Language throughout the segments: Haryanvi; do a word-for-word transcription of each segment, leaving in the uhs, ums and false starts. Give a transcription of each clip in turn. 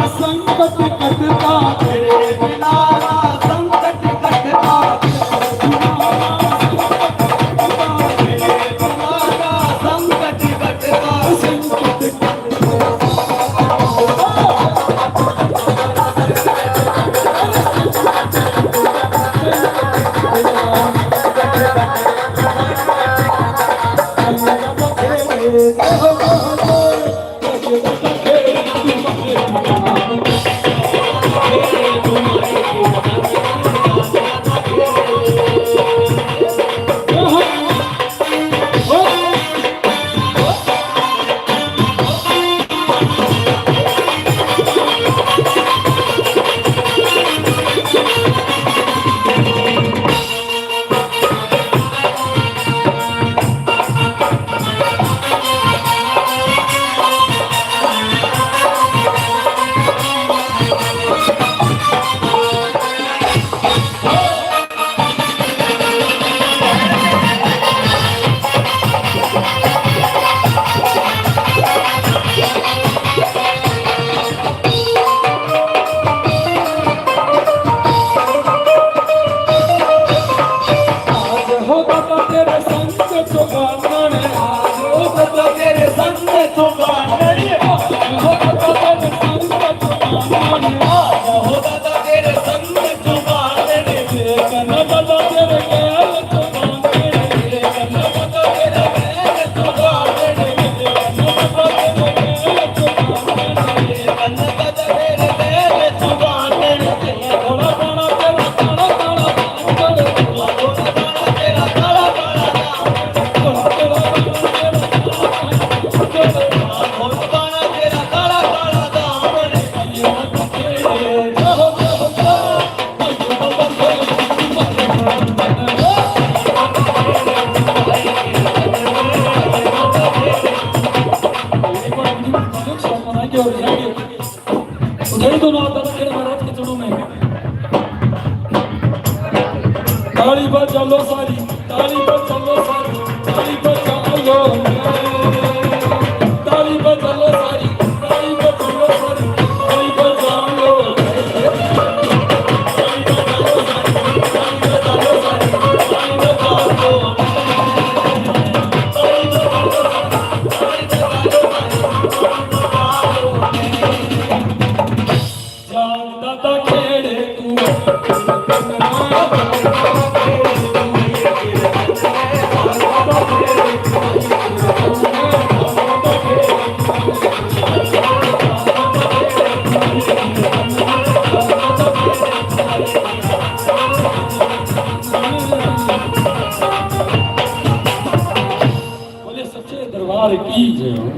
संकट कटता, तेरे बिना ना संकट कटता। उठाई दोनों हाथ, दादा खेड़े महाराज के चरणों में। ताली बजा लो सारी, ताली बजा लो सारी, ताली बजा लो, ताली बजा लो सारी, ताली बजा लो सारी, ताली बजा लो। बोले सच्चे दरबार की जय हो।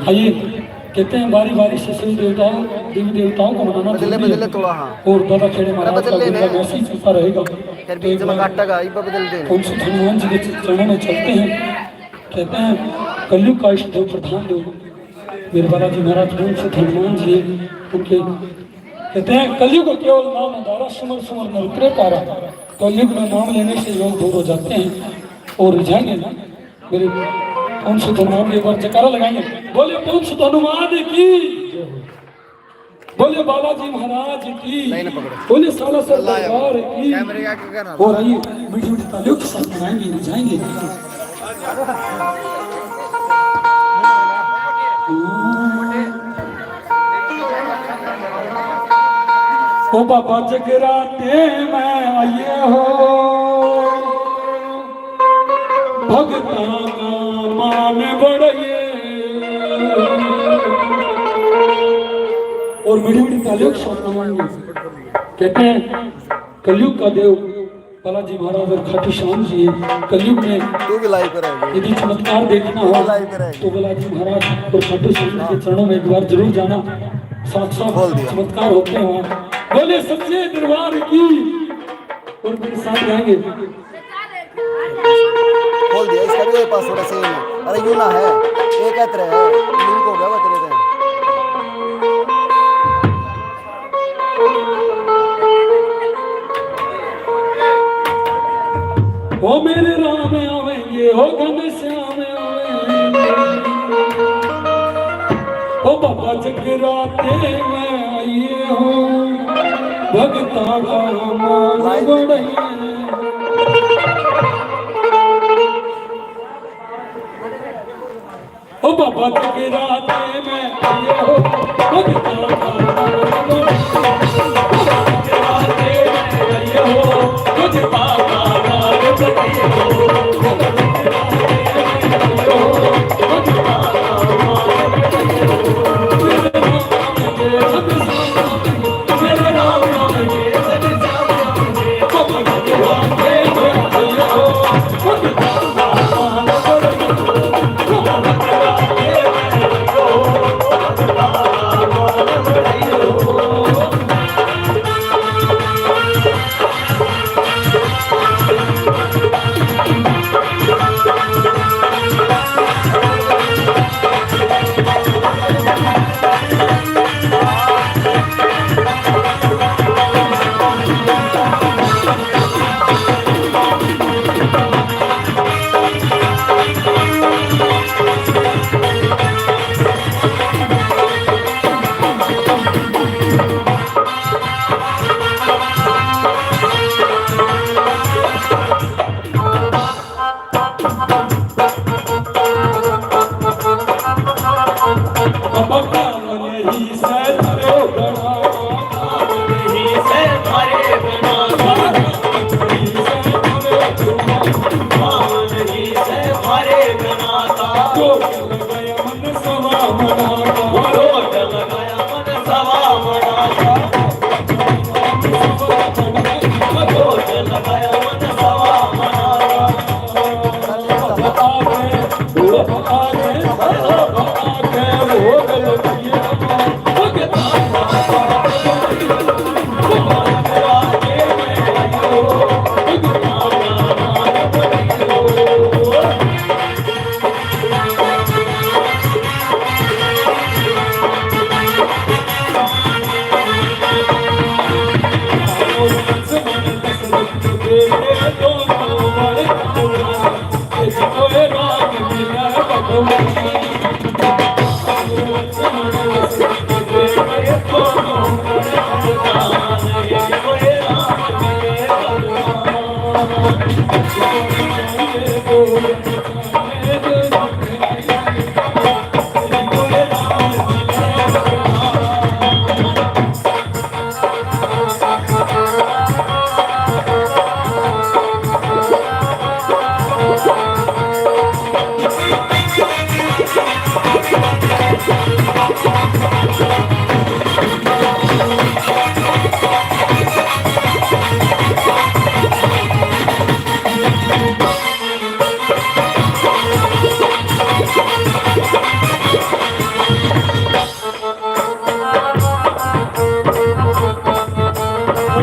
आइए, कहते हैं बारी बारी से सभी देवताओं, देवी देवताओं को मनाना बदले, जरूरी है। बदले थोड़ा, हाँ। और दादा खेड़े महाराज का बदले ने। मैसेज चलता रहेगा। फिर बीच में काटेगा, इब्बा बदल दे। उनसे हनुमान जी के चरणों में चलते हैं। कहते हैं कलयुग का इष्ट देव प्रधान देव मेरे बालाजी महाराज कौन से हनुमान जी हैं, उनके कहते हैं, "कलयुग केवल नाम धारा, सुमर सुमर नर उतरे पारा।" कलयुग में नाम लेने से लोग दूर हो जाते हैं और रिझाएंगे ना। मेरे पवन सुत हनुमान के एक बार जयकारा लगाएंगे, बोले पवन सुत हनुमान की, बोले बालाजी महाराज की, लाइन पकड़ो। बोले सालासर दरबार की। कैमरे के आगे करना। और आइए, मीठी मीठी तालियों के साथ मनाएंगे, रिझाएंगे। ओ बाबा जगराते में आइए हो। भगतां का मान बढ़ाइए। और बड़ी बड़ी तालियों के साथ नमन। कहते हैं, कलयुग का देव बालाजी महाराज और खाटू श्याम जी, कलयुग में तू भी लाइव पर है। यदि चमत्कार देखना हो, तू लाइव पर है। तो बालाजी महाराज और खाटू श्याम जी के चरणों में एक बार जरूर जाना, साक्षात बोल दिया। चमत्कार होते हैं वहाँ। बोले सच्चे दरबार की। और मेरे साथ गाएंगे। खोल दिया इसका भी, पासवर्ड सेम है। अरे यू ना है, एक है तेरे, लिंक हो गया वो तेरे से। ओ मेरे राम आवेंगे, ओ घनश्याम आवेंगे। ओ बाबा जगराते में आइए हो, भगता का मान बढ़ाइए। ओ बाबा जगराते में आइए हो, भगता का मान बढ़ाइए। जगराते में आइए हो, भगता का मान बढ़ाइए।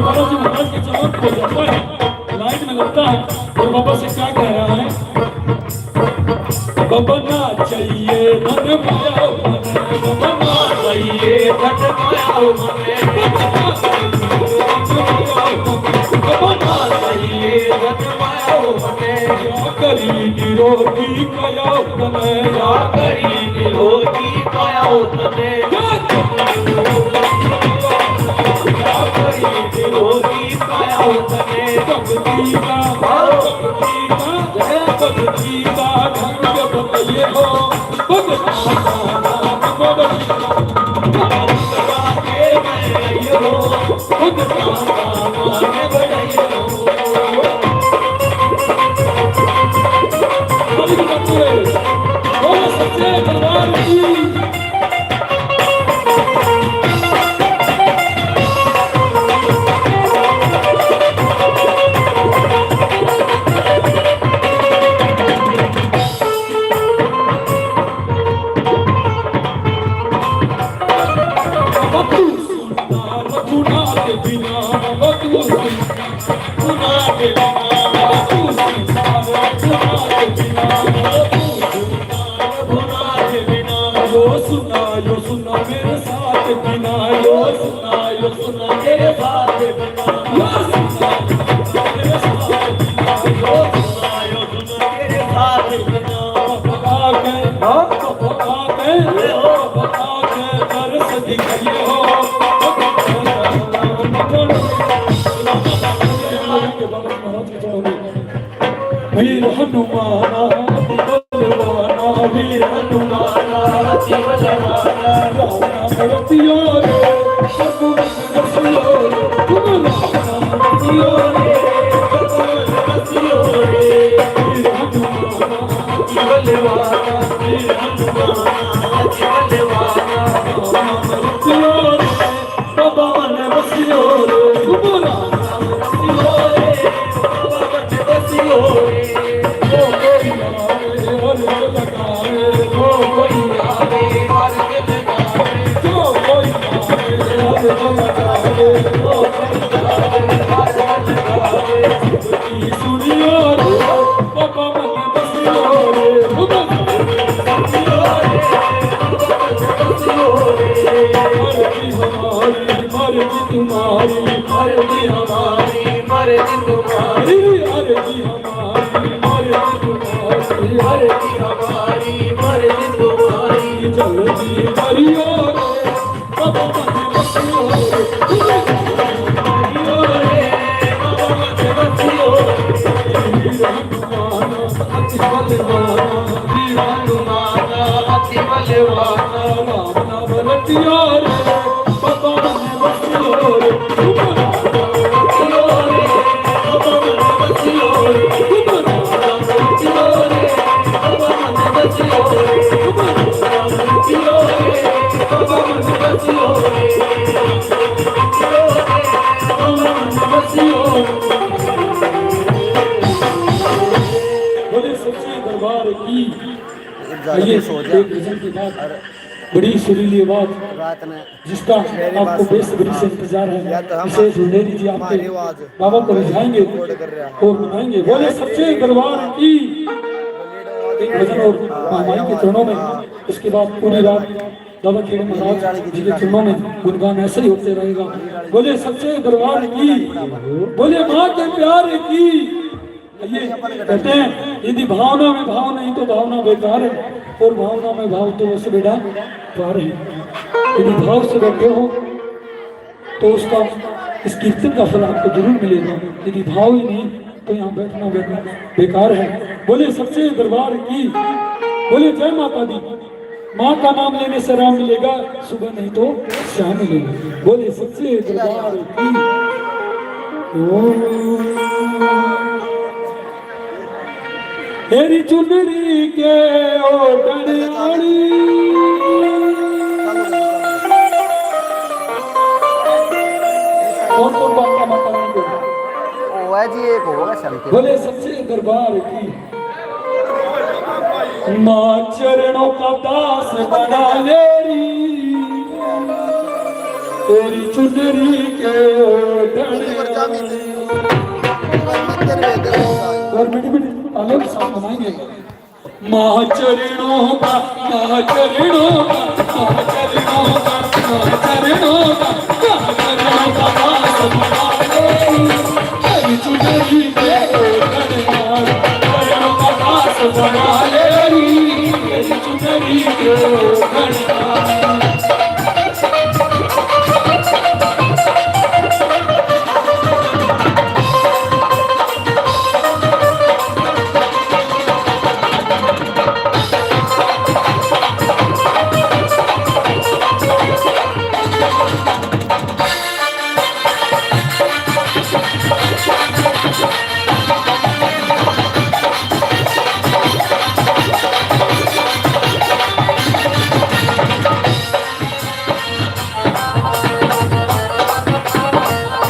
बाबा जी महाराज के चमक हो जाता है, लाइन में लगता है और बाबा से क्या कह रहा है? बाबा ना चाहिए धन पाओ, बाबा ना चाहिए धन पाओ, बाबा ना चाहिए धन पाओ, बाबा ना चाहिए धन पाओ, या करी निरोगी काया तने, या करी निरोगी काया तने, या करी निरोगी काया तने, या करी निरोगी काया तने, भक्ति का, भक्ति का, जय भक्ति का ढंग बताइए हो, भक्ति का ढंग बताइए हो, भक्ति का ढंग बताइए हो। वीर हनुमाना अति बलवाना, वीर हनुमाना अति बलवाना, राम नाम रतियो रे, रघुवंश रसियो रे, तुम राम नाम रतियो रे, रघुवंश रसियो रे, वीर हनुमाना अति बलवाना, वीर हनुमाना अति बलवाना, राम नाम रतियो रे, बाबा मन बसियो रे, तुम राम नाम रसियो रे, बाबा मन बसियो रे। जो कोई आवे, अर्ज लगावे, जो कोई आवे, अर्ज लगावे, जो कोई आवे, अर्ज लगावे, जो कोई आवे, अर्ज लगावे। सुनियो रे, बाबा मन बसियो रे, बाबा मन बसियो रे, बाबा मन बसियो रे। अर्जी हमारी, मर्जी तुम्हारी, अर्जी हमारी, मर्जी तुम्हारी, अर्जी हमारी, मर्जी तुम्हारी, अर्जी हमारी, मर्जी तुम्हारी। जल्दी करियो रे, बाबा मन बसियो रे, करियो रे, बाबा मन बसियो रे। वीर हनुमान अति बलवान, वीर हनुमान अति बलवान, राम नाम रतियो रे, बाबा मन बसियो रे, बाबा मन बसियो रे, बाबा मन बसियो रे, बाबा मन बसियो रे, बाबा मन बसियो रे, बाबा मन बसियो रे, बाबा मन बसियो रे, बाबा मन बसियो रे। बोले सच्चे दरबार की। आइए, एक भजन के बाद बड़ी सुरीली आवाज, जिसका आपको बेसब्री से इंतजार है, इसे झुंडेरी जी आपके बाबा को रिझाएंगे और मनाएंगे। बोले सच्चे दरबार की। एक भजन और माई के चरणों में, उसके बाद पूरी रात बाबा खेड़े महाराज जी के चरणों में गुणगान ऐसे ही होते रहेगा। बोले सच्चे दरबार की, बोले माँ के प्यार की। ये कहते हैं, यदि भावना में भाव नहीं तो भावना बेकार है, और भावना में भाव तो बस बेड़ा पार है। यदि भाव से बैठे हो तो उसका, इस कीर्तन का फल आपको जरूर मिलेगा। यदि भाव ही नहीं तो यहाँ बैठना, बैठना बेकार है। बोले सच्चे दरबार की, बोले जय माता दी। माँ का नाम लेने से राम मिलेगा, सुबह नहीं तो शाम मिलेगा। बोले सच्चे दरबार की। ओ, तेरी चुनरी के ओढ़ण आली। कौन कौन बात का माता रानी को? ओ है जी, एक होगा शांति। बोले सच्चे दरबार की। माँ चरणों का दास बना ले री, तेरी चुनरी के ओढ़ण। और मीठी मीठी तालियों के साथ मनाएंगे। माँ चरणों का, माँ चरणों का, माँ चरणों का, माँ चरणों का, माँ चरणों का दास बना ले री। तेरी चुनरी के ओढ़ण वाली, चरणों का दास बना ले री। तेरी चुनरी के ओढ़ण वाली।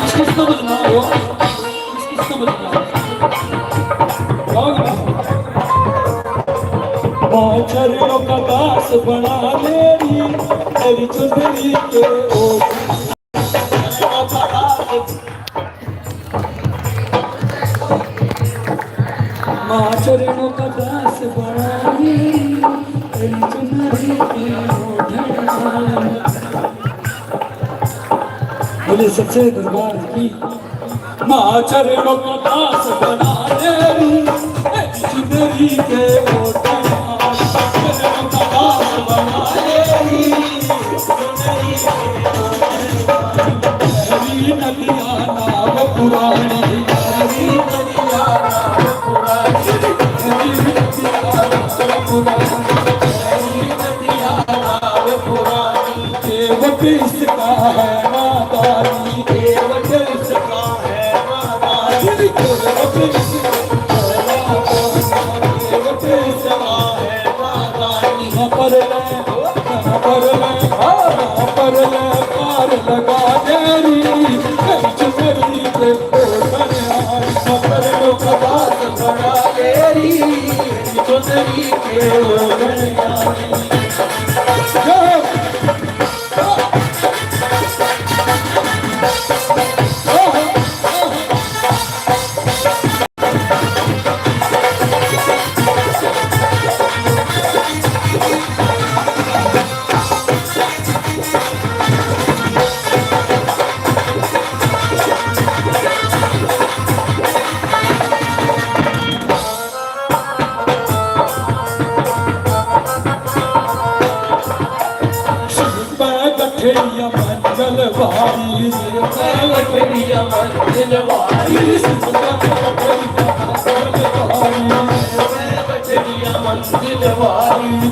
किस किस को बदनाम हो? किस किस को बदनाम? गाओ ना। माँ चरणों का दास बना ले री, तेरी चुनरी के ओ। माँ चरणों का दास बना ले, तेरी चुनरी के ओढ़ण वाली। बोले सच्चे दरबार की। माँ चरणों का दास बना ले री, तेरी चुनरी के ओढ़ण वाली। माँ चरणों का दास बना ले री, तेरी नदिया नाव पुरानी, तेरी नदिया नाव पुरानी। तेवट इसका है नादानी, तेवट इसका है नादानी, तेवट इसका है नादानी, तेवट इसका है नादानी। ना पर ले, ना पर ले, हाँ, ना पर ले, पार लगा दे री, कहीं चुनरी पे ओढ़ने आई, ना पर लो खबास बना दे री। गठिया मंगल भारी, गठिया मंगल भारी।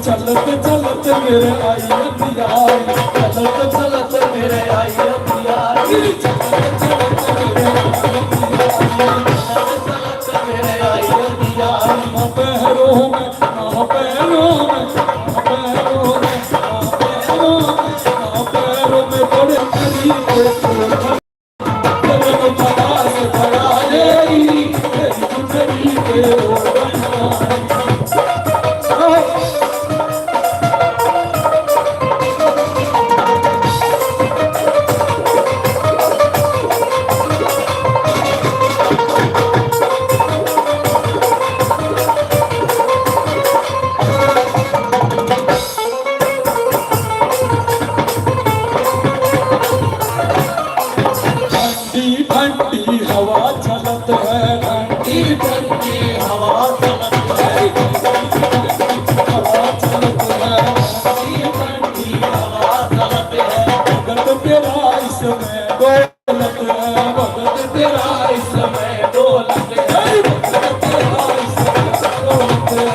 चलत चलत मेरे आई अंधियारी, चलत चलत मेरे आई अंधियारी, चलत चलत मेरे आई अंधियारी, चलत चलत मेरे आई अंधियारी। ना पैरों में, ना पैरों में, ना पैरों में, ना पैरों में, ना पैरों में पड़े तेरी ठंडी ठंडी हवा चलत है, ठंडी ठंडी हवा चलत है, हवा चलत है, ठंडी ठंडी हवा चलत है। भगत तेरा इसमें दौलत है, भगत तेरा इसमें दौलत है, भगत तेरा इसमें दौलत है,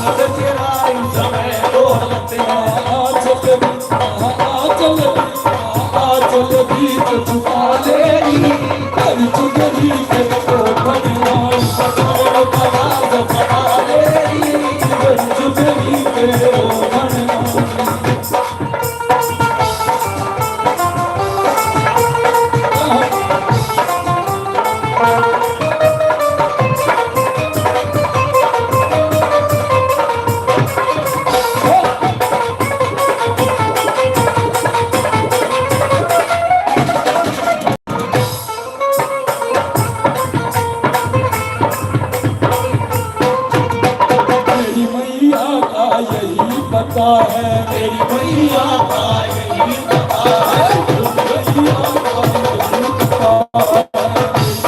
भगत तेरा इसमें दौलत है। आ चल भी, आ चल भी, आ चल भी तो छुपा ले री, तेरी चुगली के तो बनवाई, पकड़ पकड़ पकड़ ले री, तेरी चुगली के तो बनवाई। मेरी मैया का यही पता है, मेरी मैया का यही पता है, मैया का यही पता है,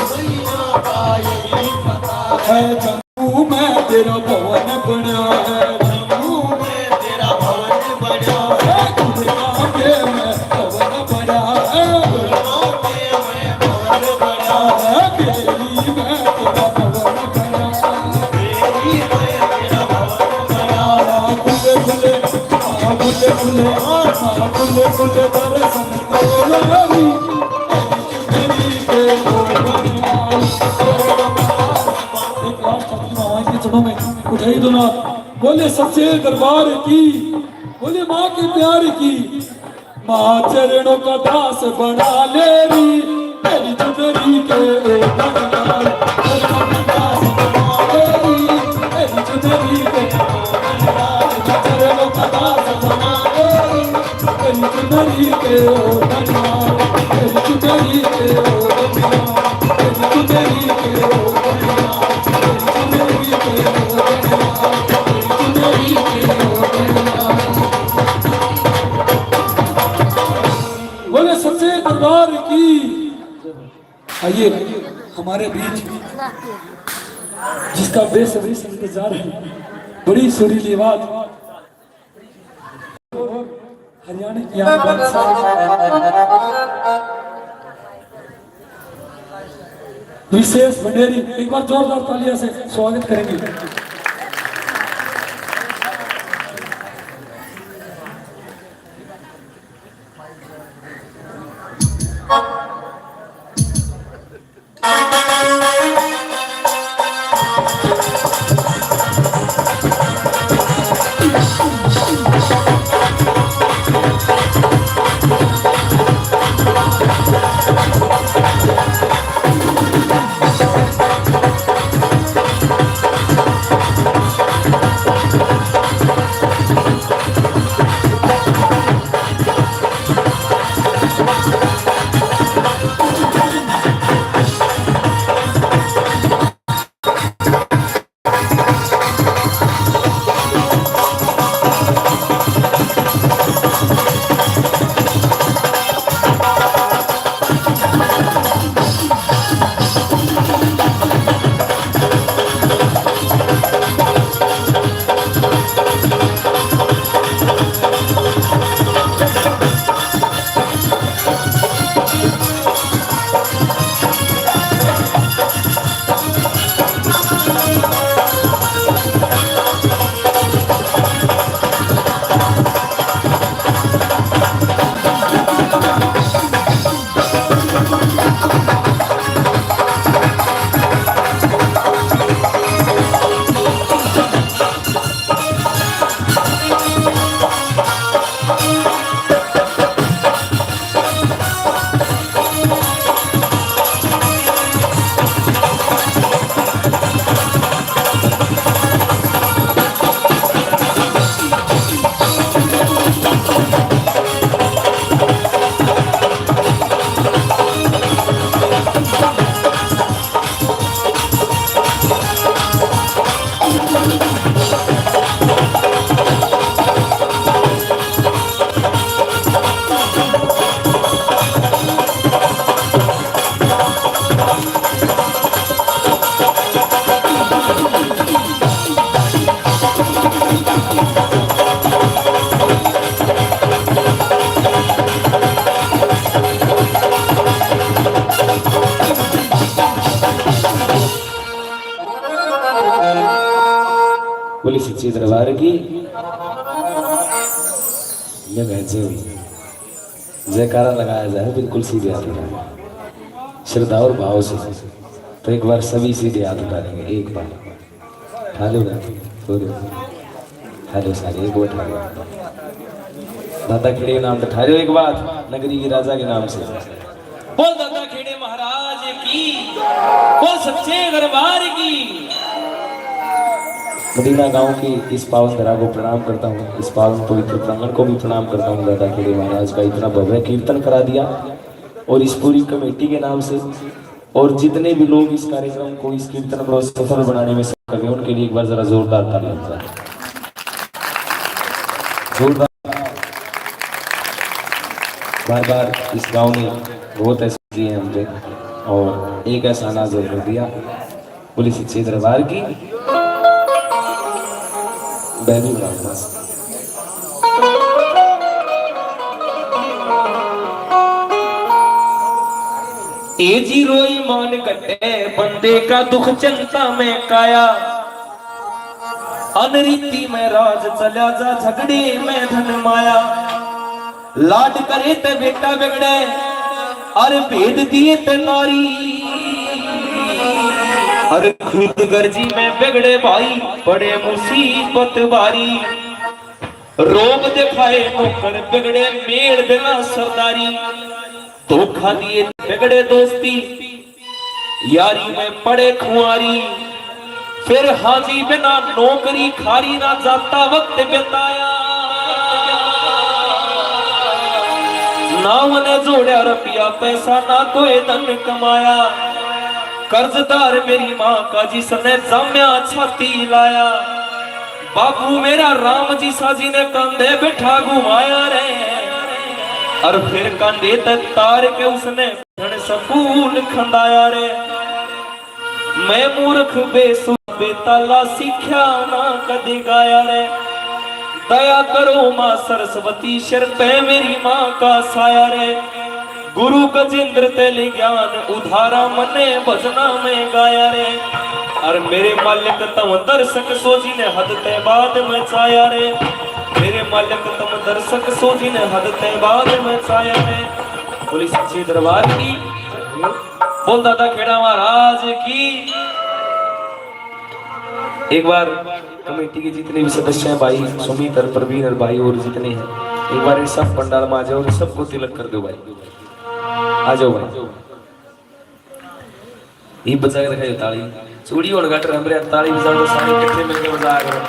मैया का यही पता है। जम्मू में तेरा भवन बना है, जम्मू में तेरा भवन बना है, गुड़गांव में भवन बना है, गुड़गांव में भवन बना है, दिल्ली में तेरा भवन बना है, दिल्ली में तेरा भवन बना है। खुले खुले, खुले खुले, खुले खुले दर्शन करो रे। एक last अपनी मामा के चरणों में उठाई दो ना। बोले सच्चे दरबार की, बोले माँ के प्यार की। माँ चरणों का दास बना ले री, तेरी चुनरी के ओ बनवाल। चरणों का दास बना ले री, तेरी चुनरी के ओ बनवाल। माँ चरणों का दास बना ले री, तेरी चुनरी के ओ बनवाल, तेरी चुनरी के ओ बनवाल, तेरी चुनरी के ओ बनवाल, तेरी चुनरी के ओ बनवाल, तेरी चुनरी के ओ बनवाल। बोले सच्चे दरबार की। आइए हमारे बीच, जिसका बेसब्री से इंतजार है, बड़ी सुरीली आवाज। हरियाणा की आवाज। विशेष भंडेरी, एक बार जोरदार तालियां से स्वागत करेंगे। बोली सच्चे दरबार की। ये भैंसे हुई। जयकारा लगाया जाए बिल्कुल सीधे हाथ उठाने, श्रद्धा और भाव से। तो एक बार सभी सीधे हाथ उठा लेंगे, एक बार। हेलो ना, हेलो सारे, एक बार उठा लो। दादा खेड़े के नाम पे उठा लो एक बार, नगरी के राजा के नाम से। बोल दादा खेड़े महाराज की, बोल सच्चे दरबार की। मदीना गांव की इस पावन धरा को प्रणाम करता हूँ, इस पावन पवित्र प्रांगण को भी प्रणाम करता हूँ। दादा खेड़े महाराज का इतना भव्य कीर्तन करा दिया और इस पूरी कमेटी के नाम से और जितने भी लोग इस कार्यक्रम को, इस कीर्तन को सफल बनाने में सहयोग कर रहे हैं, उनके लिए एक बार जरा जोरदार तालियां बजाएं। जोरदार। बार बार इस गांव ने बहुत ऐसे दिए हैं मुझे और एक एहसान हाजिर कर दिया। बोली सच्चे दरबार की। बहनी रामदास। ए जी रोई मान कटे बंदे का दुख चिंता में काया। अनरीति में राज चला जा झगड़े में धन माया। लाड करे ते बेटा बिगड़े, अरे भेद दिए ते नारी। अरे खुद गर्जी में बिगड़े भाई, बड़े मुसीबत बारी। रोब दिखाए नौकर बिगड़े, मेल बिना सरदारी। धोखा दिए बिगड़े दोस्ती, यारी में पड़े खुआरी। फिर हाजी बिना नौकरी खारी, ना जाता वक्त बिताया। ना उन्हें जोड़ा रुपया पैसा, ना कोई धन कमाया। कर्जदार मेरी माँ का जिसने जाम्या छाती लाया। बाबू मेरा राम जी साजी ने कांधे बैठा घुमाया रे। और फिर कांधे तक तार के उसने धन सकून खंदाया रे। मैं मूर्ख बेसुध बेताला, सीख्या ना कदे गाया रे। दया करो माँ सरस्वती, सिर पे मेरी माँ का साया रे। गुरु गजेंद्र तै ले ज्ञान उधारा, मने भजना में गाया रे। और मेरे मालिक तम दर्शक सो जी ने हद तै बाद में चाया रे। मेरे मालिक तम दर्शक सो जी ने हद तै बाद में चाया रे। बोली सच्चे दरबार की। बोल दादा खेड़ा महाराज की। एक बार कमेटी के जितने भी सदस्य हैं भाई सुमित और प्रवीण और भाई और जितने हैं, एक बार इस सब पंडाल में आ जाओ और सबको तिलक कर दो भाई। आ जाओ भाई। ये बजा के दिखाओ ताली। चूड़ी होण घट रहा मेरे, ताली बजा दो सारे इकट्ठे मिलकर बजा करो।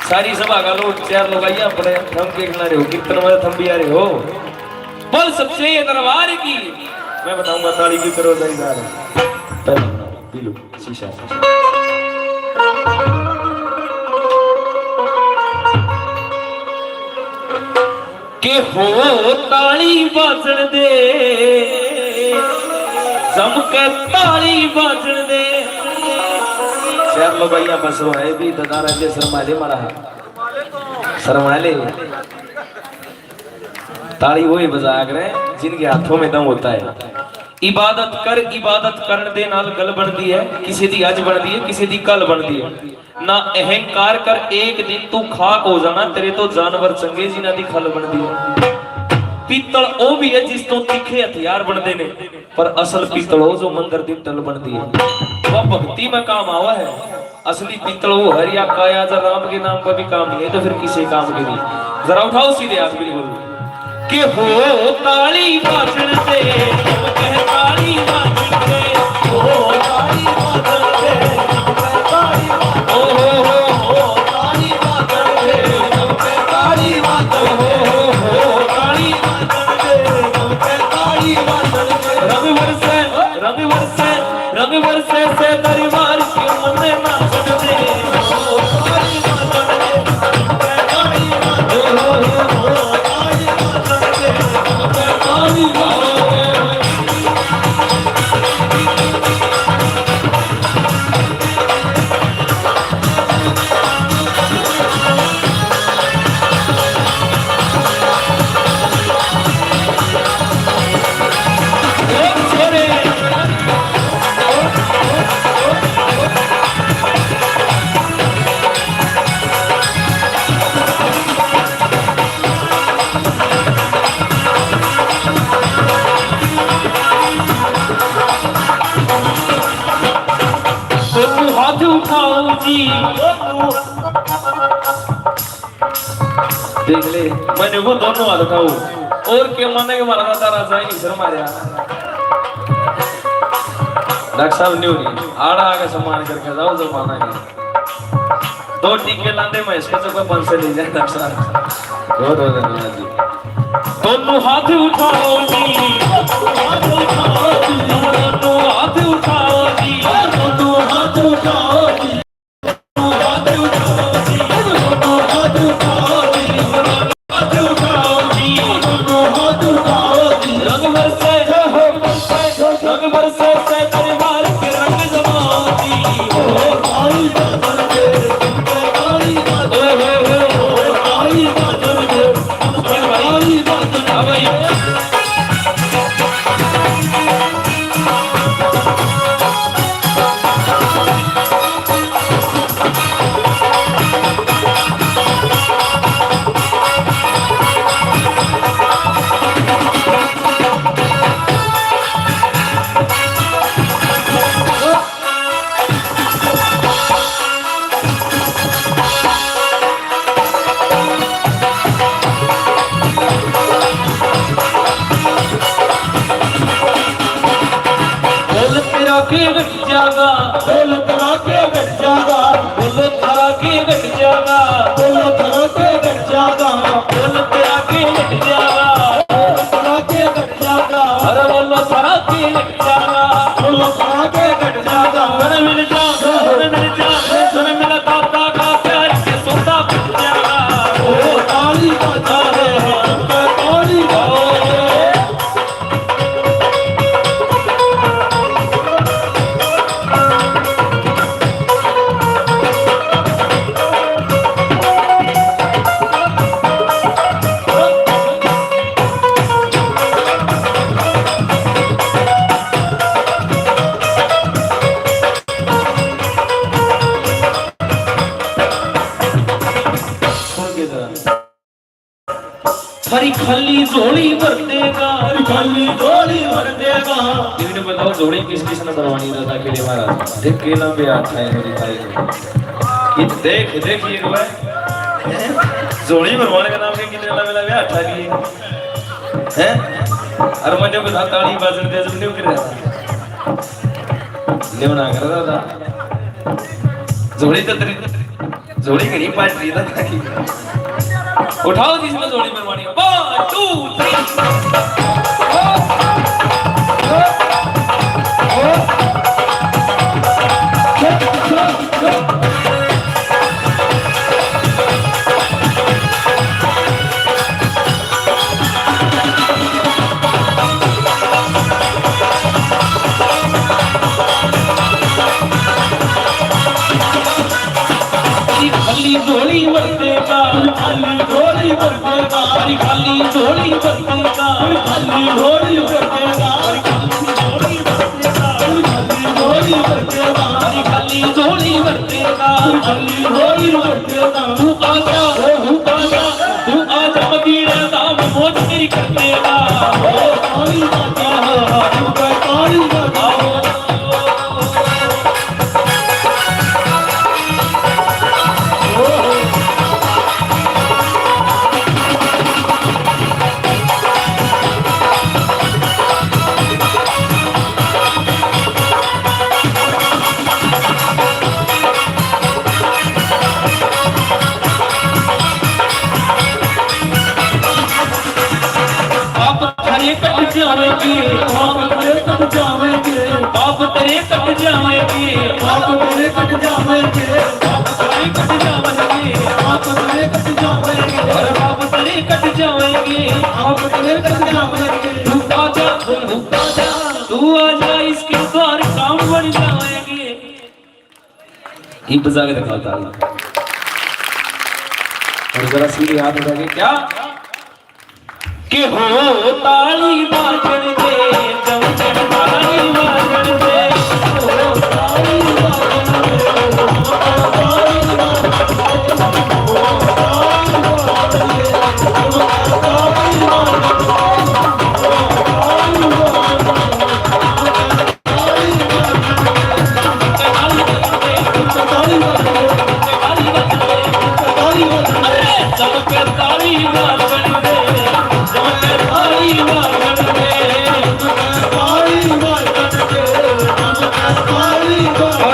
सारी सभा का लोग चार लोग आइए, अपने थम के खिला रहे हो, कीर्तन वाले थम भी आ रहे हो। बोल सच्चे दरबार की। मैं बताऊंगा ताली की करो जाई जा रहे। पहले बनाओ, पी लो, शीशा, शीशा। के हो ताली बाजण दे, जम के ताली बाजण दे। शहर में भाइयां बस है भी ददारा जे शर्मा ले मारा, शर्मा ले। ताली वही बजा करे जिनके हाथों में दम होता है। इबादत कर, इबादत करण दे नाल गल बनदी है, किसी दी अज बनदी है, किसी दी कल बनदी है। ना अहंकार कर, एक दिन तू खाक हो जाना, तेरे तो जानवर चंगे जिन्हां दी खल बनदी है। पीतल ओ भी है जिस तो तीखे हथियार बनदे ने, पर असल पीतल ओ जो मंदिर दी टल बनदी है, वह भक्ति में काम आवा है। असली पीतल वो हर या काया, जब राम के नाम पर भी काम नहीं है तो फिर किसी काम की नहीं। जरा उठाओ सीधे हाथ, बिल्कुल। के हो ताली बाजण दे, कह ताली बाजण दे, हो ताली बाजण दे, कह ताली बाजण दे, हो, हो, हो, हो, ताली बाजण दे, कह ताली बाजण दे, हो, हो, हो, ताली बाजण दे, कह ताली बाजण दे। रंग बरसे, रंग बरसे, रंग बरसे से दरबार के मन्ने नाचण दे। देख ले, मैंने वो दोनों हाथ उठाओ। और के माने के मारा था राजा ही नहीं शर्मा रहा। डॉक्टर साहब न्यू नहीं, आड़ा आगे सम्मान करके जाओ, जमाना नहीं। दो टीके लांदे मैं इसको तो कोई बंद से नहीं जाता सर। बहुत बहुत धन्यवाद जी। दोनों हाथ उठाओ जी, दोनों हाथ उठाओ जी, दोनों हाथ उठाओ जी, दोनों हाथ उठाओ जी। बोल तेरा के घट जागा, बोल तेरा के घट जागा, बोल तेरा के घट जागा, बोल तेरा के घट जागा, बोल तेरा के घट जागा, बोल तेरा के घट जागा। अरे बोलो तेरा के घट जागा, बोलो तेरा के घट जागा। अरे मिल जा, अरे मिल जा, अरे मिल जा। थारी खाली झोली भर देगा, थारी खाली झोली भर देगा। इन्हें बताओ, झोली किस किस ने भरवानी था, ताकि ले महाराज। देख के लंबे हाथ आए मेरी ताई ने। ये देख, देख ये हुआ है। झोली भरवाने का नाम के कितने लंबे लंबे हाथ आ गए हैं। और मैंने बता ताली बाजन दे, जब नहीं कर रहा था। लेवना कर रहा था। झोली तो तेरी झोली घणी पाट रही ना। उठाओ जी इसमें झोली भरवानी। One, two, three। खाली झोली भर देगा, खाली झोली भर देगा, खाली झोली भर देगा, खाली झोली भर देगा, खाली झोली भर देगा, खाली झोली भर देगा, खाली झोली भर देगा। तू आजा, तू आजा, तू आजा, मदीना दा मौज तेरी कर देगा। ओ ताली बजा, तू ताली बजा। थारे कट जावेंगे, बाप तेरे कट जावेंगे, बाप तेरे कट जावेंगे, बाप तेरे कट जावेंगे, बाप तेरे कट जावेंगे, बाप तेरे कट जावेंगे, अरे बाप तेरे कट जावेंगे, बाप तेरे कट जावेंगे। तू आजा, तू आजा, तू आजा, इसके द्वार काम बन जाएंगे। ये बजा के दिखाओ ताली। और जरा सीधे हाथ उठा के क्या? कि हो ताली बाजण दे, चमचम ताली बाजण दे, हो ताली बाजण दे, हो ताली बाजण दे, हो ताली बाजण दे, हो ताली बाजण दे। सबके ताली मार दे, सबके ताली मार दे, सबके ताली मार दे, सबके ताली मार दे।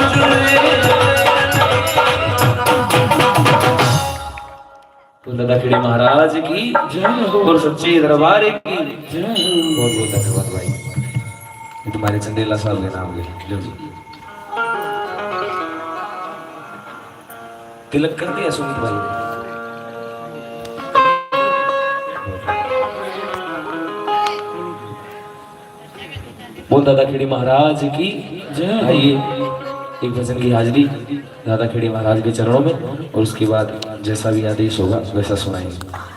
तो दादा खेड़े महाराज की जय हो। और सच्चे दरबार की जय हो। बहुत बहुत धन्यवाद भाई, ये तुम्हारे चंदेला साहब के नाम के। लो जी। तिलक कर दिया सुमित भाई ने। बोल दादा खेड़ी महाराज की जय। आइए, एक भजन की हाजिरी दादा खेड़ी महाराज के चरणों में, और उसके बाद जैसा भी आदेश होगा वैसा सुनाएंगे।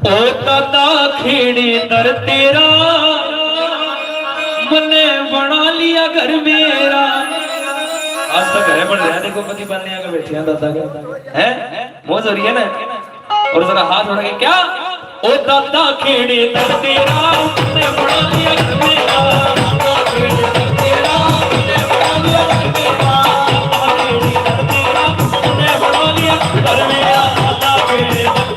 ओ दादा खेड़े दर तेरा, मने बना लिया घर मेरा। आज तक घर बन रहा, देखो पति बनने आके बैठे हैं दादा के, हैं? मौज हो रही है ना? और जरा हाथ उठा के क्या? ओ दादा खेड़े दर तेरा, मने बना लिया घर मेरा। दादा खेड़े दर तेरा, मने बना लिया घर मेरा। दादा खेड़े दर तेरा, मने बना लिया घर मेरा। दादा खेड़े दर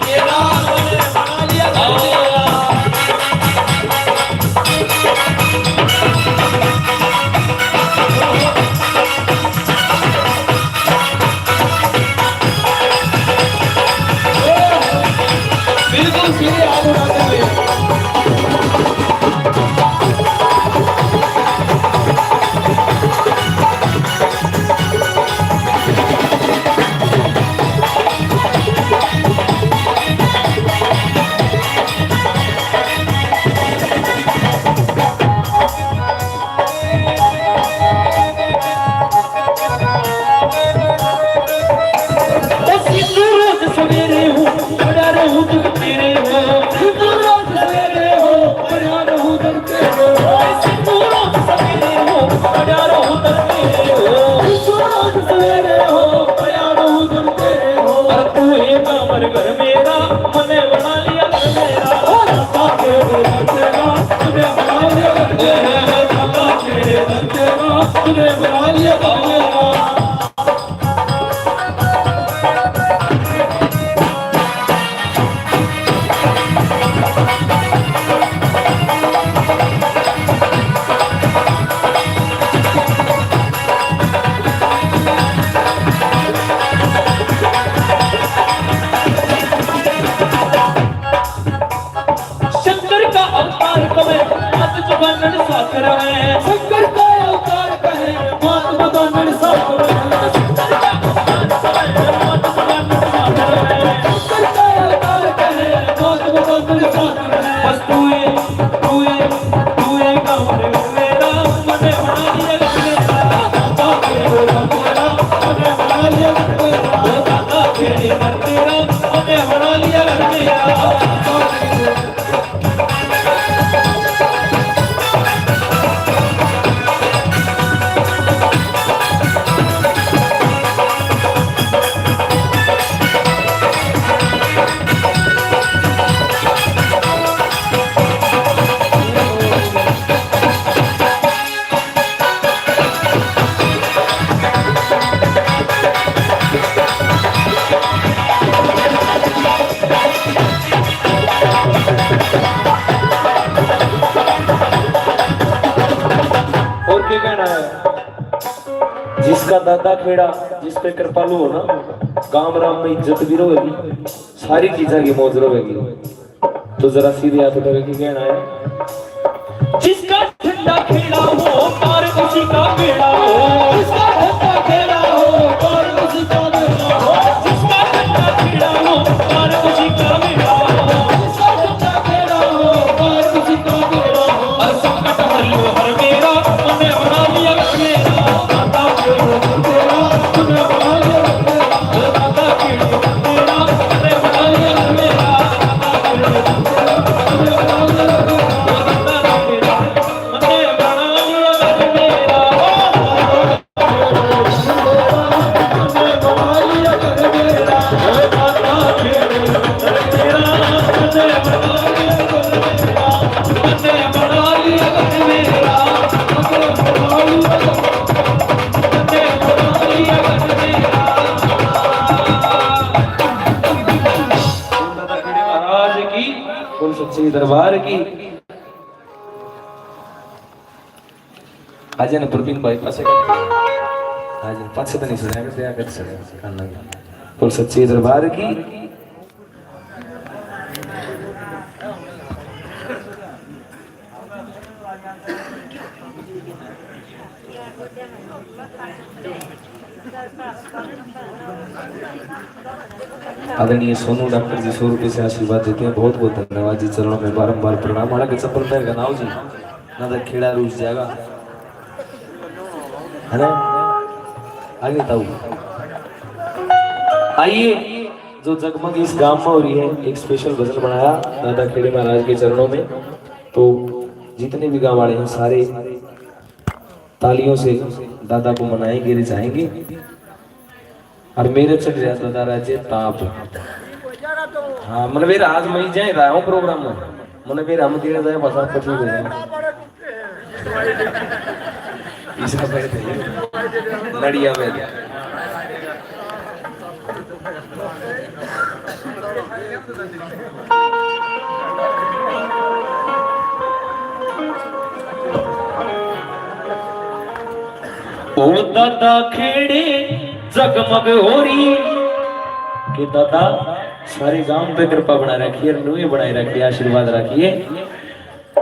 शंकर का अवतार कहे, मात जबानन साथ रहे। शंकर का अवतार कहे, मात जबानन साथ रहे। शंकर का अवतार कहे, मात जबानन साथ रहे। शंकर का अवतार कहे, मात जबानन साथ रहे। बस तू ही, तू ही, तू ही गाँव रे मेरा, मने बना लिया मेरा। दादा तेरे मेरा, मने बना लिया मेरा। दादा तेरे तेरा, मने बना लिया मेरा। और क्या कहना है? जिसका दादा खेड़ा, जिस पे कृपालु हो ना, गांव राम में इज्जत भी रहेगी, सारी चीजा की मौज रहेगी। तो जरा सीधे हाथ उठा के कहना है, जिसका ठंडा खेड़ा हो, पार उसी का बेड़ा हो। जिसका ठंडा खेड़ा हो, पार उसी का बेड़ा हो। जिसका ठंडा खेड़ा दरबार की। आज ने प्रवीण भाई पासे, आज पाछे तो नहीं सुनाया, क्या कर सकते, कान लगे। बोल सच्चे दरबार की। आदरणीय सोनू डॉक्टर जी सौ रुपये से आशीर्वाद देते हैं, बहुत बहुत धन्यवाद जी, चरणों में बारंबार प्रणाम। हालांकि चप्पल पहन के ना आओ जी, ना तो खेड़ा रूस जाएगा, है ना? आगे ताऊ, आइए, जो जगमग इस गांव में हो रही है, एक स्पेशल भजन बनाया दादा खेड़े महाराज के चरणों में। तो जितने भी गांव वाले हैं, सारे तालियों से दादा को मनाएंगे, रिझाएंगे। और मेरे चढ़ रहा दादा राजे ताप। हाँ, मन मेरा आज मैं जाए रहा हूँ प्रोग्राम में, मन मेरा हम तेरे जाए बस आप पटना में। इसका पहले थे नड़िया में। ओ दादा खेड़े जगमग हो रही। के दादा सारे गांव पे कृपा बना रखी है, नुए बनाए रखी, आशीर्वाद रखिए।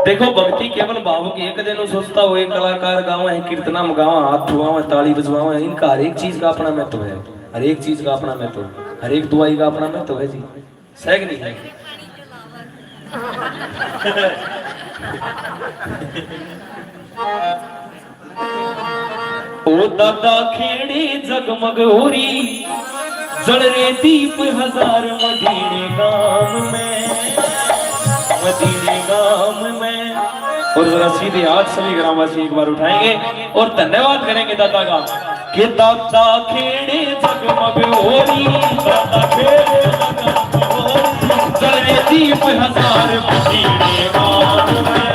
देखो, भक्ति केवल भाव की है। कदे नु सोचता हो, एक कलाकार गावे है, कीर्तना में गावे, हाथ ठुआवे, ताली बजवावे, इनका हर एक चीज का अपना महत्व है, हर एक चीज का अपना महत्व, हर एक दुआई का अपना महत्व है जी। सही कि नहीं है? ओ दादा खेड़े जगमग हो रही, जल रे दीप हजार मदीने गाम में, मदीने गाम में। और जरा सीधे हाथ सभी ग्रामवासी एक बार उठाएंगे और धन्यवाद करेंगे दादा का, कि दादा खेड़े जगमग हो रही, दादा खेड़े जगमग हो रही, जल रे दीप हजार मदीने गाम में।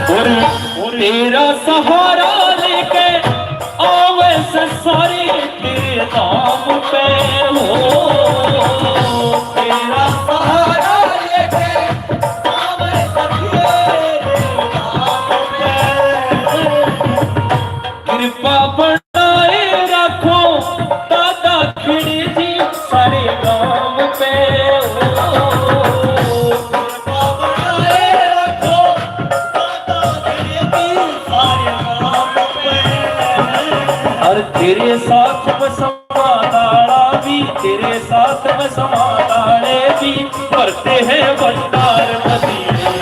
और तेरा सहारा लेके आवे से सारे तेरे नाम पे हो। तेरा सहारा लेके आवे से तेरे नाम पे। कृपा बनाए रखो दादा खेड़े जी सारे गांव पे। कृपा बनाए रखो दादा खेड़े जी सारे गांव पे। और तेरे साथ में समादारा भी, तेरे साथ में समादारे भी, भरते हैं भंडार मदीने।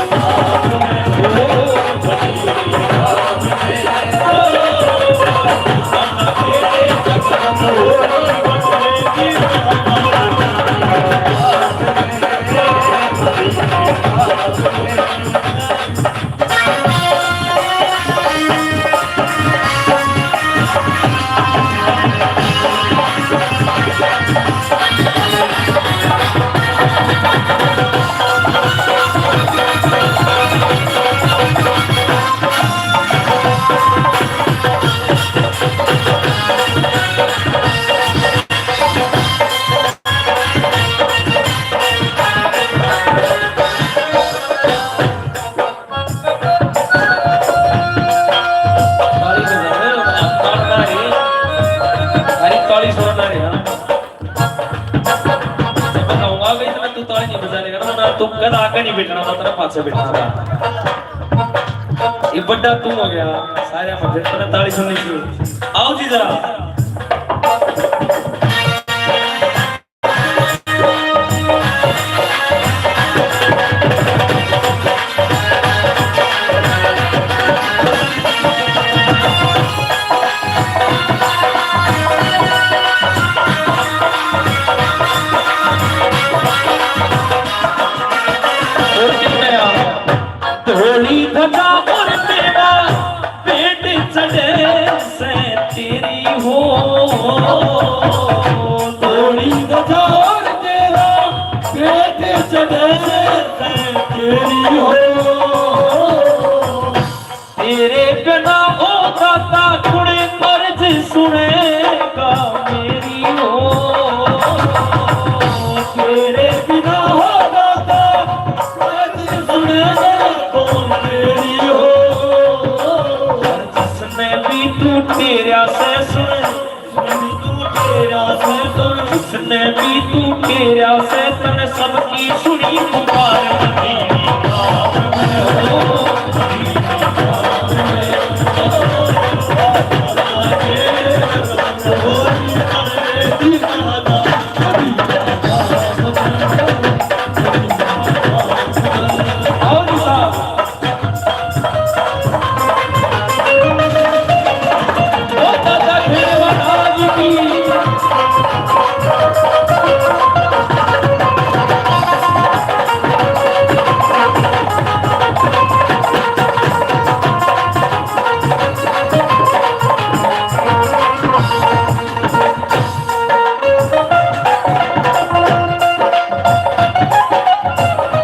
ताली बजा रहे हो, आप ताल ना रहे। अरे ताली सुनना रहे, हाँ। जब मैं कहूँगा कि इतना तू ताली नहीं बजाने का ना, वरना तू कद आगे नहीं बैठना, मतलब पाछे बैठना था। ये बड्डा तू हो गया, सारे में फिर तने ताली सुननी चाहिए। आओ जी जरा। धोली धजा और तेरा पेट चढ़े से तेरी हो। धोली धजा और तेरा पेट चढ़े से तेरी हो। तेरे बिना ओ दाता कुण अर्ज सुनेगा मेरी हो। तेरे बिना ओ दाता अर्ज सुनेगा कौन मेरी हो। जिसने भी तू तेरा से सुन, तू तेरा से सुन, जिसने भी तू तेरा से तन सबकी सुनी पुकार।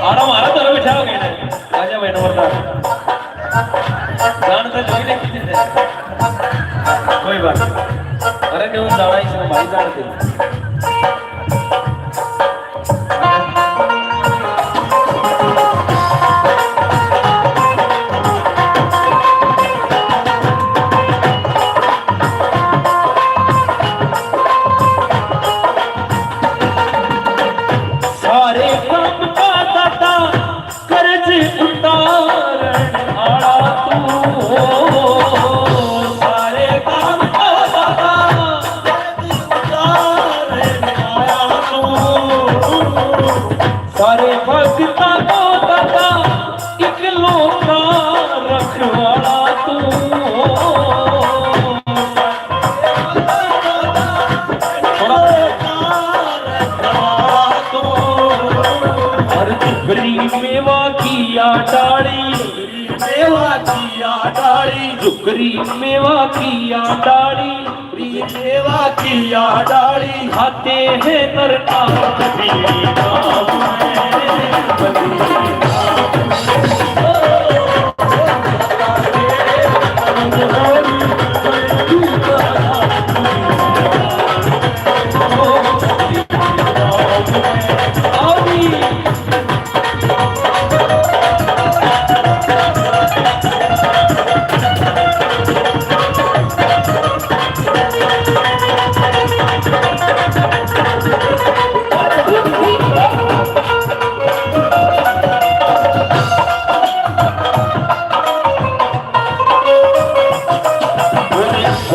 आरा मारा तारा बैठा हो गया। आजा भाई नंबरदार। जान तो जोई ने किसी से। कोई बात नहीं। अरे क्यों जाना इसने भाई जान दे। सारे काम का दाता कर्ज उतारण आला तू हो। सारे काम का दाता कर्ज उतारण आला तू। सारे भगतां को दाता इकलौता रखवाला तू। हर झुगरी मेवा की या डाली, मेवा की या डाली, झुगरी मेवा की या डाली। मेवा की या डाली खाते हैं नरका।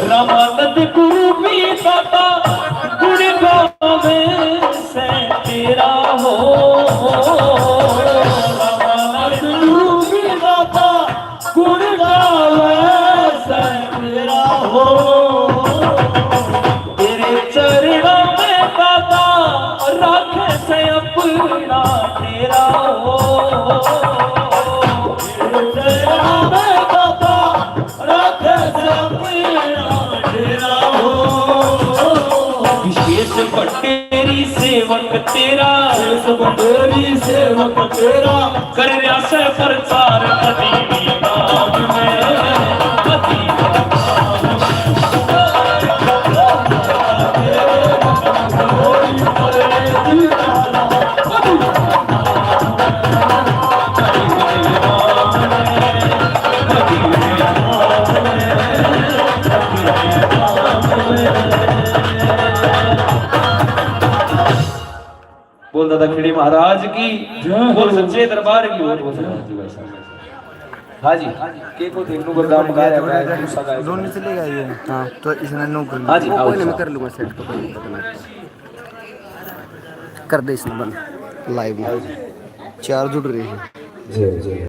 रामानंद गुरु भी दाता गुण गावे से तेरा हो। रामानंद गुरु भी दाता गुण गावे से तेरा हो। तेरे चरणों में दाता राखे से अपना तेरा हो। तेरे चरणों में दाता राखे से अपना तेरा हो। विशेष भट्टेरी सेवक तेरा, विशेष भट्टेरी सेवक तेरा। कर रहा से प्रचार कदी भी नाम में, कदी भी नाम में। बोल दादा खेड़ी महाराज की, जय हो। बोल सच्चे दरबार की, बोल, बोल सच्चे दरबार की। हाँ जी, के को थे, नू को काम गा रहा है, दूसरा गायक। दोनों चले गए ये। हाँ, तो इसने नू कर हाँ जी, आओ। कोई नहीं, मैं कर लूँगा सेट, तो कोई दिक्कत नहीं। कर दे इसने बंद, लाइव में। चार जुड़ रही है। जय, जय।